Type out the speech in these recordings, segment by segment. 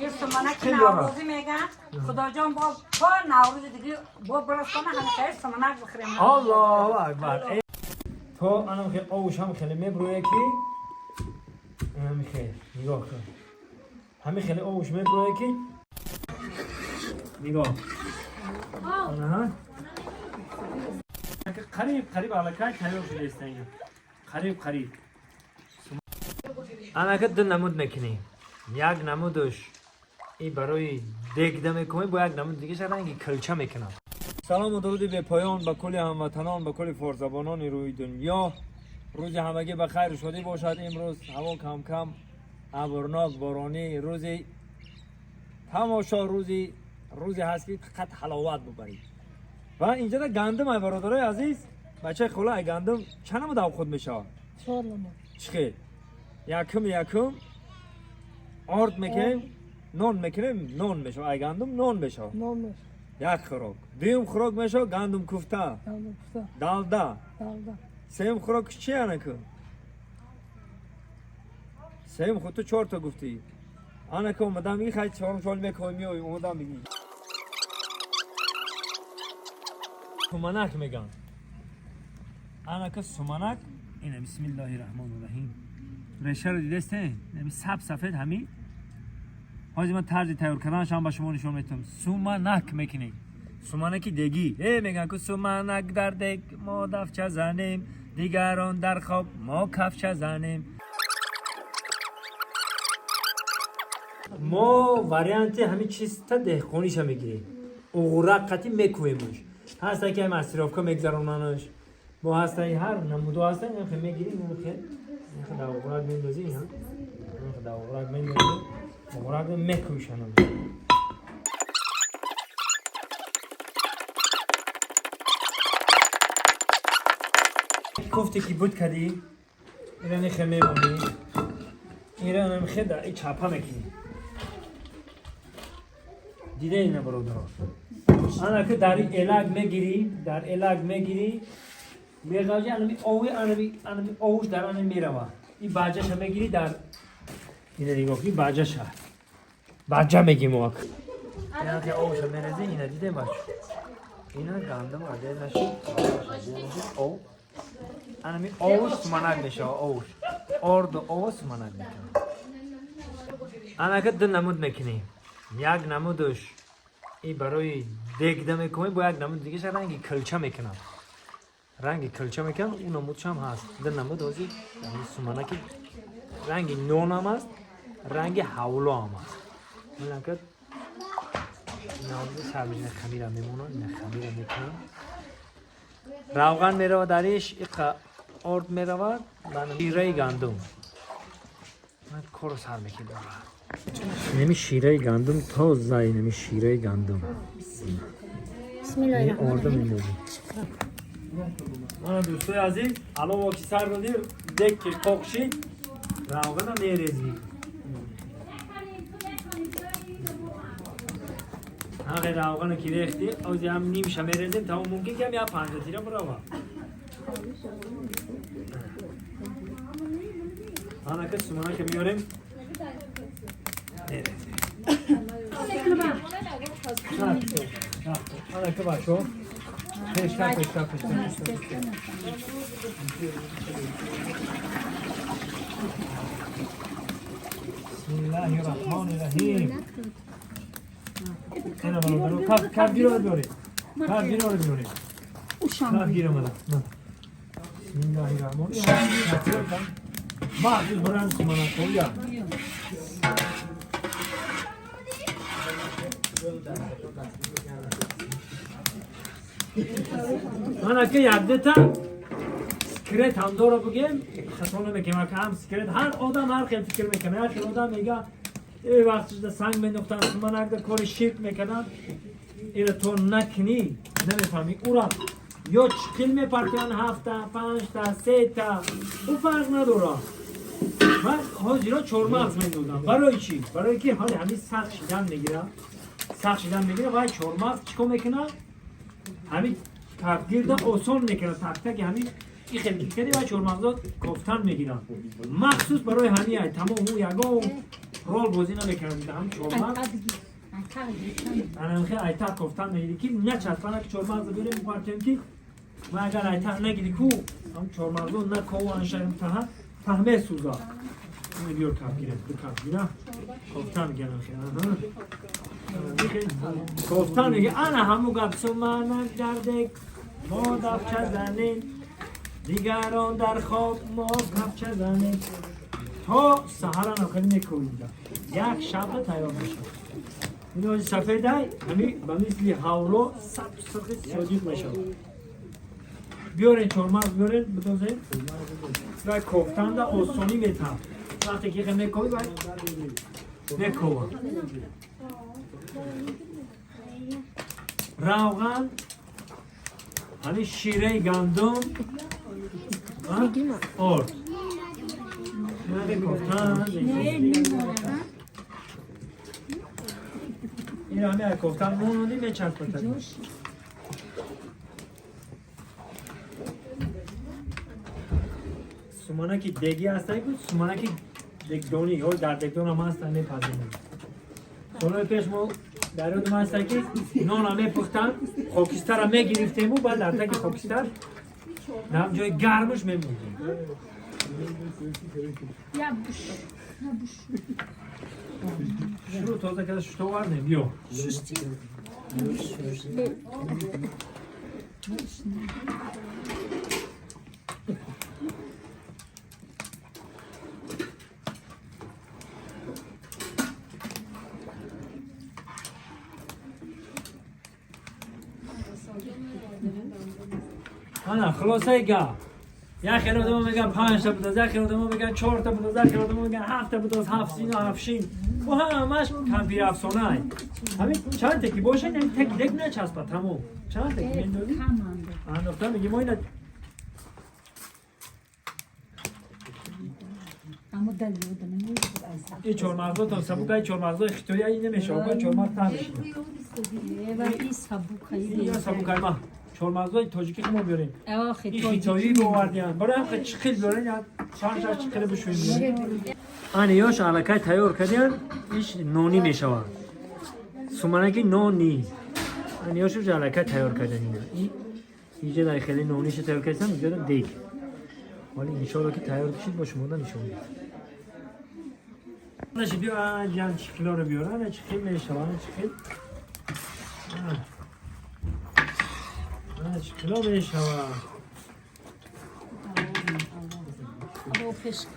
Ин суманак наврӯзӣ меган. Худоҷон, бо то наврӯзи диги бо бирасона, ҳамешаи суманак бихӯрем. Аллоҳу акбар! То анам хел овуш ҳам хеле мебрӯе, ки ҳами хел нигоҳ кун, ҳами хеле овуш мебрӯе, ки нигоҳ. Аҳа. Қариб қариб аллакай тайёр шуда иста, қариб қариб. Анака ду намуд мекунем. Як намудаш и барои дегда мекунем, бо як намуд дигаша ранги килча мекунам. Салому дуруди бепоён ба кулли ҳамватанон, ба кулли форсзабонони рӯи дунё. Рӯзи ҳамагӣ ба хайру шодӣ бошад. Имрӯз ҳаво камкам абрнок, боронӣ, рӯзи тамошо, рӯзе ҳаст, ки фақат ҳаловат бубаред. Ва инҷода гандум ай, бародарои азиз. Бачаи хола, ай гандум чанд намуд авхуд мешавад? Чор намуд. Чӣ хел? Якум орд мекунем, нон мекунем, нон мешавад. Ай гандум нон мешавад. Нон мешавад. Як хӯрок. Дуюм хӯрок мешавад гандум куфта. Гандум куфта. Далда. Далда. Сеюм хӯрок чи анаку? Сеюм худ ту чорта гуфтӣ. Анака омадам миги, хай, чорум шол мекои, миёи, омадам миги. Суманак меган. Анака суманак ина, бисмиллоҳи раҳмони раҳим. Решаро дидесте? Ами саб сафед ҳами. Ҳозир ман тарзи тайёр карданашам ба шумо нишон метавам. Суманак мекунед. Суманаки дегӣ. Меган ку суманак дар дег, мо дафча занем, дигарон дар хоб, мо кафча занем. Мо варианти ҳамин чиста деҳқониша мегирем. Уғурак қати мекӯемш. Ҳаста ки ҳами массировка мегзаронанаш. Бо ҳаста ҳар намудо ҳаста, инхе мегирем, инхе дар уғурак мендозӣ, инхе дар уғурак мендозӣ, уғурак мекӯшанам. Кофте ки буд кардӣ, ира нихе мемонӣ, ира намихе дар и чапа мекунӣ. Дида ина, бародарон, ана ки дар элак мегирӣ, дар элак мегирӣ, меғавҷи, анами ови, анами овуш дар ана мерава. И баҷаша мегирӣ, дар ина нигоҳ кунӣ, баҷаша баҷа мегим ак. Ина ки овуша мерезӣ, ина дидем, бачо, ина гандум адел нашид, ов, анами овуш суманак мешава. Овуш, орду ово суманак мекунад. Анака ду намуд мекунем. Як намудаш и барои дегда мекунем, бо як намуд дигаша ранги килча мекунам, ранги килча мекунам. Ӯ намудшам ҳаст, ду намуд. Ҳозир суманаки ранги нонам аст, ранги ҳавлоам аст. Анака сабзина хамира мемонам, ина хамира мекунам, равған меравад дариш, иқа орд меравад, шираи гандум. Корро сар мекунем. Инами шираи гандум тоза, инами шираи гандум. Орда мендозем. Мана, дӯстои азиз, алово ки сар додӣ, дек ки қоқ шид, равғана мерезӣ. Ҳақи равғана ки рехтӣ, ози ҳам нимша мерезем, тамом. Мумкин ки ҳам як панҷатира бирава. Анака суманака меёрем, мерезем. Анака, бачо, пештар, пештар, пештар. Бисмиллаҳи раҳмони раҳим. Ина, бародаро, кафгиро биёред, кафгиро биёред, кафгир омада. Бисмиллаҳи раҳмони раҳим. Махсус барои суманакоя. Анака якдета секрет ҳам дора, бугем, хато намекунем. Ака, ҳам секрет, ҳар одам ҳар хел фикр мекунад. Як хел одам мега, вақтшда санг мендохтан, суманакда кори ширк мекарданд. Ира то накунӣ, намефаҳмӣ. Ура ё чиқил мепартоянд, ҳафта, панҷта, сета, ӯ фарқ надорад. Ман ҳозиро чормағз мендозам. Барои чӣ? Барое ки ҳоли ҳамин сахт шидан мегирад, сахт шидан мегирад. Вай чормағз чӣ кор мекунад? Ҳамин кафгирда осон мекунад, тактаки ҳамин и хел кикади, вай чормағзо кофтан мегиранд. Махсус барои ҳамин ай, тамом. Ӯ ягон Рол бозӣ намекунад ҳам чормағз. Ана айтақ кофтан мегири ки начаспана ки чормағзо берем партем ки ма агар айтақ нагири ку ҳам чормағзо на кову аншаим таҳа таҳ месӯза. Биёр каф гирем, ду каф гира. Кофтан гирам хе. Кофтан меги ана ҳаму гап суманак дар дег мо дафча занем, дигарон дар хоб мо кафча занем. То саҳара нақали мекӯида. Як шаба тайёр мешавад. Ин ози сафедай ҳами ба мисли ҳавло сабз сирхи содиқ мешавад. Биёрен чормағз биёрен бидозем. Вай кофтанда осонӣ метавад. Вақте ки мекови вай мекова. Равған, ҳамин шираи гандум, орд. Кофтан. این همه кофтан мондӣ мечаспад. Суманаки деги ҳастай ку суманаки дегдонӣ ё дар дегдон ҳам ҳастан мепазем. Солҳои пеш мо дар ёдам ҳастай ки нона мепухтан, хокистарро мегирифтему баъд дар таги хокистар дар ҷои гармаш мемондем. Шурӯъ тоза карда шушта овардем, биё. Ана хулосаи гап. Як хел одамо мегӯянд 5 та будоз, як хел одамо мегӯянд 4 та будоз, як хел одамо мегӯянд 7 та будоз, 7 син ва 7 шин. Ӯ ҳамаш кампир афсонае. Ҳамин чанд теки бошад, ин теки дег начаспад, тамом. Чанд теки мендозӣ? Андохта мегӣ мо ина ин чормағзо то сабука, ин чормағзои хитоя ин намешавад, бояд чормағз тар бишинад. Ин сабукай ма. Чормағзои тоҷикӣ мо биёрем. Ин хитоӣ бовардиянд. Барои ҳам чиқил биёрем, як чанд шаш чиқили бишӯем. Ани ёш аллакай тайёр кардиянд, иш нонӣ мешавад. Суманаки нонӣ. Ани ёш уж аллакай тайёр кардан ина. Инҷа дар хеле нониша тайёр кардам, инҷа дег. Ҳоли иншоалло ки тайёр кишид бо шумо нишон медиҳам. Наши биё ҷан чиқилоро биёр. Ана чиқил мешавад, ана чиқил. Ана чиқило мешавад.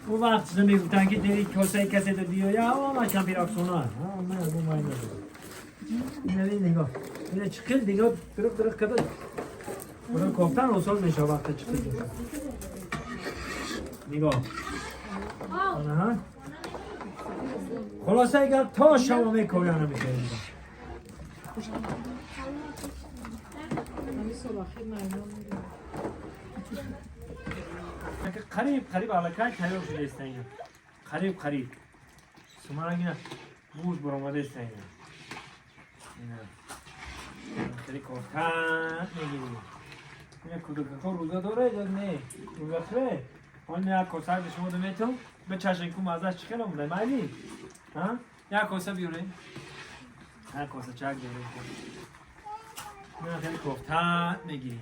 Ӯ вақт чиза мегуфтанд ки дери косаи касе до биёя, ама кампир афсона. Ман аз он май надорам. Ина нигоҳ. Ина чиқил нигоҳ дурӯғ дурӯғ карда. Барои кофтан осон мешавад вақте чиқил мешавад. Нигоҳ. Аҳа. Хулосаи гап то шаво мекояна мекоям. Қариб қариб аллакай тайёр шуда ина. Қариб қариб. Суманак ина гӯшт баромада иста ина. Ина. Хеле кофтан мегирем. Ина кӯдакаҳо рӯза доред ё не? Рӯза хӯре? Ҳол як коса ба шумо метам, бичашен ку маззаш чӣ хел омада, майли? Ҳа? Як коса биёрем. Як коса чак биёрем. Ина хеле кофтан мегирем.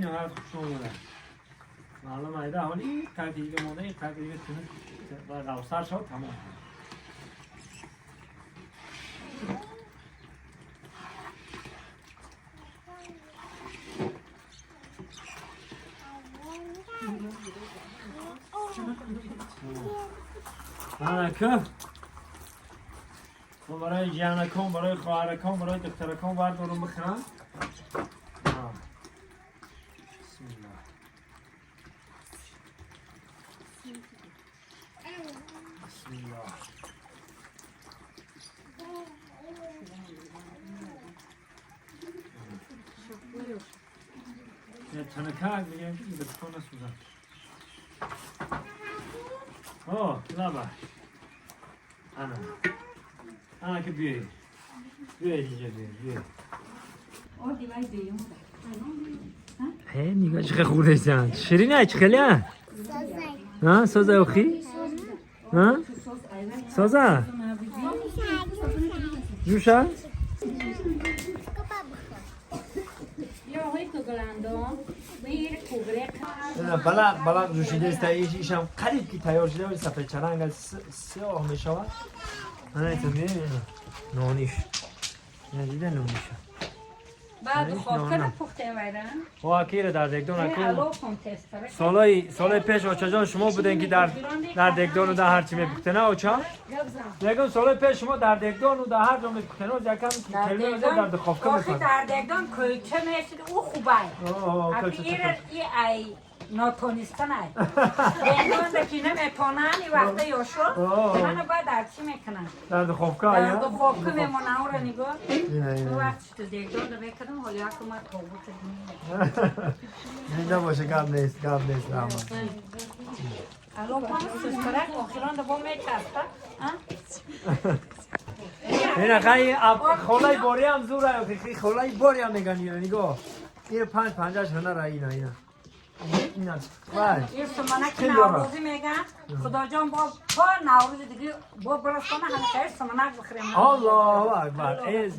ниҳоят хуш омада. Маълум айда ҳол ин қадр дига монда, ин қадр дига тунук ва ғавсар шавад, тамом. Ана ку барои ҷанакон, барои хоҳаракон, барои духтаракон бардорум бихӯрам. Бисмиллаҳ. Бисмиллаҳ. تنکک میگم که به تو نسوزن. آه لبه انا انا که بیای بیای اینجا بیای بیای. هی نگاه چه خورده سن شیرینه چه خیلی ها سازه اوخی ها سازه جوشا. بلق بلق جوشیده است. ایش هم قریب که تیار شده ولی سفید چرنگ از سیاه می شود. انا ایتو می نونیش نه دیده نونیش. بعد خواب پخته ویرن. وا کیره در دگدون الو اکو کن تست. سالای پیش اوچا جان شما بودن که در دگدون و در هر چی میپختن اوچا. میگم سالای پیش شما در دگدون و در هر جا میپختن و یکم کلمه در دخوافکه آخه میپختن. در دگدان کوچه میشد او خوبه. آه اگه کلچه. ایر ای ای ناتونستن ای دگدان که نمیتونن ای وقتا یاشو منو بعد در چی میکنن؟ در دخوافکه در یا دخوافکه میمونن او را نگاه. اینه او اینه. وقت تو دگدان رو بکردم حالا یک ما توبه کردیم. زنده باشه. گپ نیست گپ نیست رحمت. الو پام سوسترک آخران دو میچسبه. اینه خیلی خولای باری هم زوره خیلی خولای باری هم میگن اینو نگاه این پنج پنجاش هنر اینا اینا اینا وای. این سمانه که خیلی آقا. نوروزی میگن خدا جان با تا نوروز دیگه با برسانه همیشه سمانک بخریم. الله اکبر. ای.